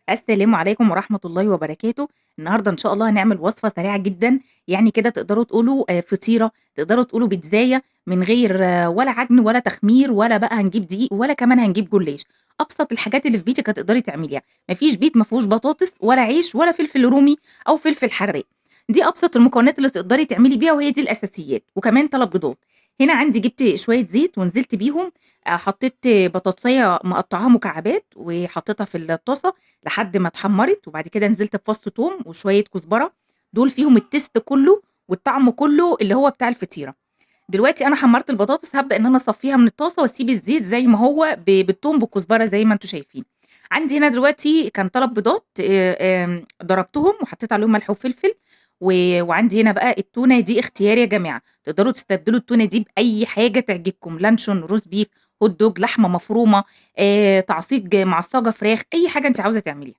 السلام عليكم ورحمة الله وبركاته. النهارده إن شاء الله هنعمل وصفة سريعة جدًا، يعني كده تقدروا تقولوا فطيرة، تقدروا تقولوا بيتزاية من غير ولا عجن ولا تخمير ولا بقى هنجيب دقيق ولا كمان هنجيب جلاش. أبسط الحاجات اللي في بيتِك هتقدري تعمليها، ما فيش بيت ما فيهوش بطاطس ولا عيش ولا فلفل رومي أو فلفل حراق. دي أبسط المكونات اللي تقدري تعملي بيها وهي دي الأساسيات، وكمان 3 بيضات. هنا عندي جبت شوية زيت ونزلت بيهم، حطيت بطاطساية مقطعاها مكعبات وحطيتها في الطاسة لحد ما اتحمرت، وبعد كده نزلت بفص توم وشوية كزبرة، دول فيهم ال taste كله والطعم كله اللي هو بتاع الفطيرة. دلوقتي أنا حمرت البطاطس، هابدأ إن أنا أصفيها من الطاسة وأسيب الزيت زي ما هو بالتوم بالكزبرة زي ما أنتم شايفين. عندي هنا دلوقتي كان 3 بيضات، ضربتهم وحطيت عليهم ملح وفلفل، وعندي هنا بقى التونة دي اختياري يا جماعة، تقدروا تستبدلوا التونة دي بأي حاجة تعجبكم، لانشون، roast beef، hot dog، لحمة مفرومة، تعصيج معصجة فراخ، أي حاجة أنتِ عاوزة تعمليها.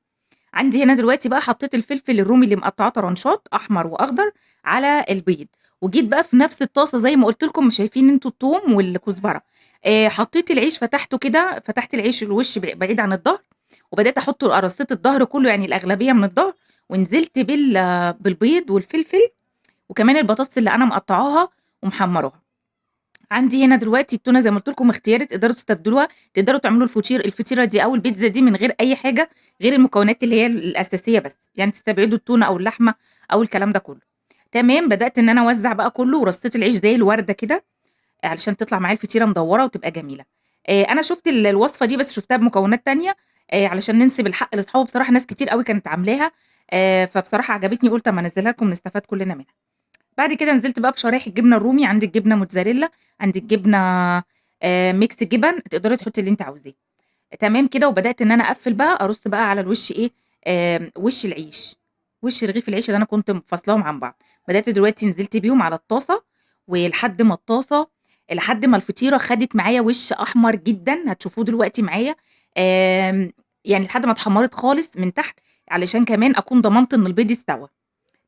عندي هنا دلوقتي بقى حطيت الفلفل الرومي اللي مقطعاه طرنشات أحمر وأخضر على البيض، وجيت بقى في نفس الطاسة زي ما قُلت لكم شايفين أنتم التوم والكزبرة، حطيت العيش فتحته كده، فتحت العيش الوش بعيد عن الضهر، وبدأت أحطه رصيت الضهر كله يعني الأغلبية من الضهر، ونزلت بالبيض والفلفل وكمان البطاطس اللي أنا مقطعاها ومحمراها. عندي هنا دلوقتي التونة زي ما قُلت لكم اختياري، تقدروا تستبدلوها، تقدروا تعملوا الفطيرة دي أو البيتزا دي من غير أي حاجة غير المكونات اللي هي الأساسية بس، يعني تستبعدوا التونة أو اللحمة أو الكلام ده كله. تمام، بدأت إن أنا أوزع بقى كله ورصيت العيش زي الوردة كده علشان تطلع معايا الفطيرة مدورة وتبقى جميلة. أنا شُفت الوصفة دي بس شُفتها بمكونات تانية، علشان ننسب الحق لأصحابه، بصراحة ناس كتير أوي كانت عاملاها، فبصراحة عجبتني قُلت أمّا أنزّلها لكم نستفاد كلنا منها. بعد كده نزلت بقى بشرايح الجبنة الرومي، عندِك جبنة موتزاريلا، عندِك جبنة، mix جبن، تقدري تحطي اللي أنتِ عاوزاه. تمام كده، وبدأت إن أنا أقفّل بقى، أرص بقى على الوش إيه، وش العيش، وش رغيف العيش اللي أنا كنت مفصلاهم عن بعض. بدأت دلوقتي نزلت بيهم على الطاسة، ولحد ما الطاسة لحد ما الفطيرة خدت معايا وش أحمر جدًا، هتشوفوه دلوقتي معايا، يعني لحد ما اتحمرت خالص من تحت، علشان كمان أكون ضمنت إن البيض استوى.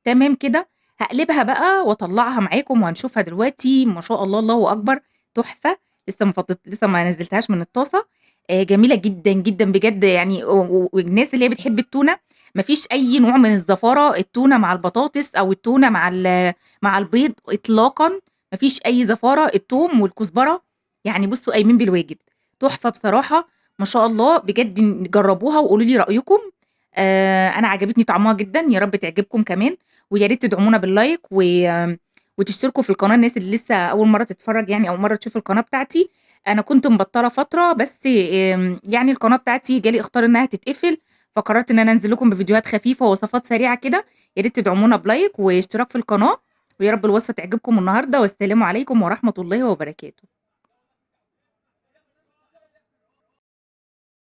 تمام كده، هاقلبها بقى وأطلعها معاكم وهنشوفها دلوقتي، ما شاء الله الله أكبر، تحفة. لسه ما فضيت، لسه ما نزلتهاش من الطاسة، جميلة جدًا، جدًا بجد يعني، والناس اللي هي بتحب التونة ما فيش أي نوع من الزفارة، التونة مع البطاطس أو التونة مع البيض إطلاقًا، ما فيش أي زفارة، التوم والكزبرة بصوا قايمين بالواجب، تحفة بصراحة ما شاء الله بجد، جربوها وقولوا لي رأيكم. أنا عجبتني طعمها جدًا، يا رب تعجبكم كمان، ويا ريت تدعمونا باللايك وتشتركوا في القناة، الناس اللي لسه أول مرة تتفرج أو مرة تشوف القناة بتاعتي. أنا كنت مبطلة فترة بس، القناة بتاعتي جالي إخطار إنها تتقفل، فقررت إن أنا أنزل لكم بفيديوهات خفيفة ووصفات سريعة كده. يا ريت تدعمونا بلايك واشتراك في القناة، ويا رب الوصفة تعجبكم النهاردة، والسلام عليكم ورحمة الله وبركاته.